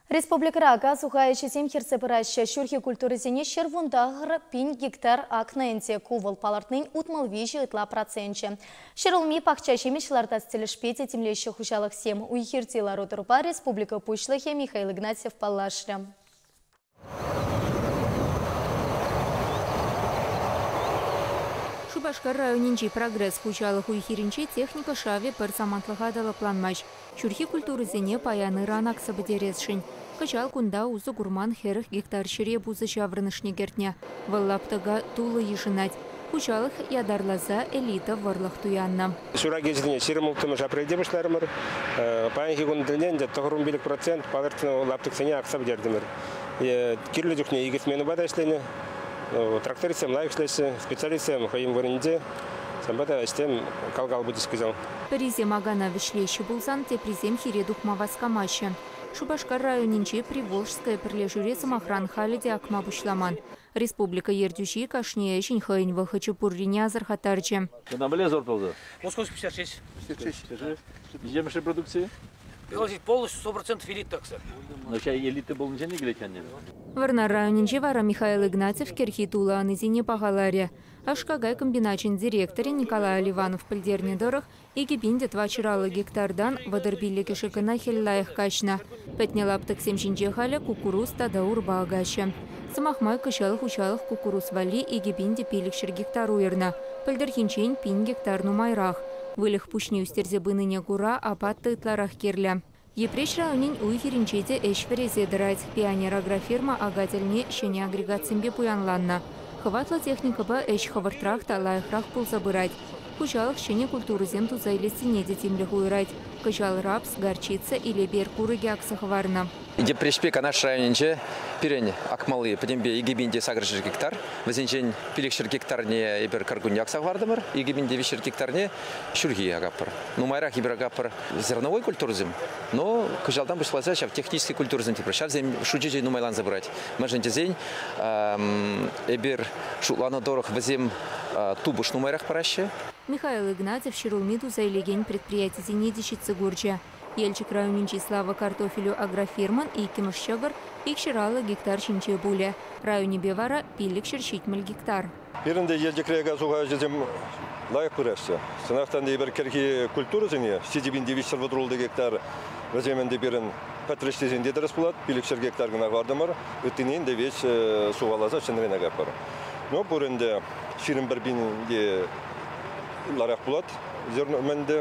Республикӑра ака-суха ӗҫӗсем хӗрсе пыраҫҫӗ. Ҫурхи культурӑсене 119 000 гектар акнӑ ӗнтӗ. Ку вӑл палӑртнин 63 ытла проценчӗ. Ҫӗрулми пахча ҫимӗҫ лартас тӗлӗшпе те тимлеҫҫӗ хуҫалӑхсем. Уй-хирти лару-тӑрупа республика Пуҫлӑхӗ Михаил Игнатьев паллашрӗ. Шупашкар районӗнчи «Прогресс» хуҫалӑх уй-хирӗнче техника шавӗ пӗр самантлӑха та лӑпланмасть. Ҫурхи культурӑсене паян-ыран акса пӗтересшӗн. Кӑҫал кунта усӑ курман 40 гектар ҫӗре пусӑ ҫаврӑнӑшне кӗртнӗ. Вӑл лаптӑка тулӑ йышӑнать. Хуҫалӑх ятарласа элита вӑрлӑх туяннӑ. Ҫуракисене 26 апрельте пуҫларӑмӑр. Паянхи кун тӗлне ӗнтӗ 95% палӑртнӑ лаптӑксене акса пӗтертӗмӗр. Кирлӗ чухне икӗ сменӑпа та ӗҫленӗ. Трактористсем лайӑх ӗҫлеҫҫӗ, специалистсем хӑйӗн вырӑнӗнче. Ҫавӑнпа та ӗҫсем кал-кал пычӗҫ кӑҫал. Пӗрисем акана вӗҫлеҫҫӗ пулсан, теприсем хире тухма васкамаҫҫӗ. Шупашкар районӗнчи Приволжское пӗрлешӳре, сӑмахран, халӗ те акма пуҫламан. Республика ертӳҫи кашни ӗҫӗн хӑйӗн вӑхӑчӗ пуррине асӑрхаттарчӗ. Мӗнле сорт пулса? Московский 56. 56. Миҫемӗш репродукци? Полностью 100% элита, кстати. Но чай элита пулнинчен те килет ӗнтӗ. Вӑрнар районӗнче вара Михаил Игнатьев кӗрхи тулӑ анисене пахаларӗ. Аш-какай комбиначӗн директорӗ Николай Оливанов пӗлтернӗ тӑрӑх, 2450 гектартан 35-шӗ кӑна хӗл лайӑх каҫнӑ. Пӗтнӗ лаптӑксем ҫинче халӗ куккурус тата урпа акаҫҫӗ. Сӑмах май, кӑҫал хуҫалӑх куккурус валли 2500 гектар уйӑрнӑ. Пӗлтӗрхинчен 1000 гектар нумайрах. Выльӑх пуҫне ӳстерсе пынине кура апат та ытларах кирлӗ. Йӗпреҫ районӗн уй-хирӗнче те ӗҫ вӗресе тӑрать. Пионер агрофирма ака тӗлне ҫӗнӗ агрегатсемпе пуянланнӑ. Хӑватлӑ техникӑпа ӗҫ хӑвӑртрах та лайӑхрах пулса пырать. Хуҫалӑх ҫӗнӗ культурӑсем туса илессине те тимлӗх уйӑрать. Кӑҫал рапс, горчица, илепер курӑкӗ акса хӑварнӑ. Йӗпреҫпе Канаш районӗнче пирӗн акмалли пӗтӗмпе 2800 гектар. Вӗсенчен 500 гектарне эпир кӗркунне акса хӑвартӑмӑр, 2300 гектарне ҫурхи акатпӑр. Нумайрах эпир акатпӑр зерновой культурӑсем, но кӑҫалтан пуҫласа ҫав технический культурӑсем тепӗр. Ҫавсем шучӗ нумайланса пырать. Мӗншӗн тесен эпир шутланӑ тӑрӑх вӗсем тупӑш нумайрах параҫҫӗ. Михаил Игнатьев ҫӗрулми туса илекен предприятисене те ҫитсе курчӗ. Елчӗк районӗнчи «Слава картофелю» агрофирмӑн иккӗмӗш ҫӑкӑр 250 гектар ҫинче пулӗ. Районӗпе вара 570 гектар. Пирӗн те Елчӗкре ака-суха ӗҫӗсем лайӑх пыраҫҫӗ. Чӑнах та эпир кӗрхи культурӑсене 7336 гектар вӗсем ӗнтӗ пирӗн пӗтрӗҫ тесен те тӗрӗс пулать. 500 гектар кӑна хӑвартӑмӑр. Ыттине ӗнтӗ веҫ сухаласа ҫӗнӗрен акатпӑр. Ну, пур ӗнтӗ 21 пин те ларах пулать. Зерно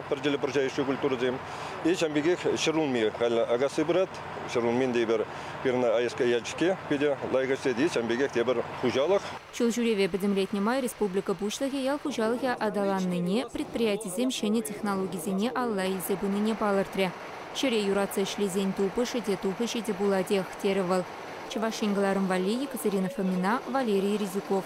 пӗрчӗллӗ пӑрҫа йышши культурӑсем. И ҫавӑн пекех ҫӗрулми халь акасси пырать. Ҫӗрулмин те эпир пирӗн АСК Яльчике питӗ лайӑх ӗҫлет. И ҫавӑн пекех тепӗр хуҫалӑх. Ҫул ҫӳреве пӗтӗмлетнӗ май республика Пуҫлӑхӗ ял хуҫалӑхӗ аталаннине, предприятисем ҫӗнӗ технологисене алла илсе пынине палӑртрӗ. Ҫӗре юратса ӗҫлесен тупӑшӗ те, тухӑҫӗ те пулатех, терӗ вӑл. Чӑваш Ен кӑларӑм валли Екатерина Фомина, Валерий Резюков.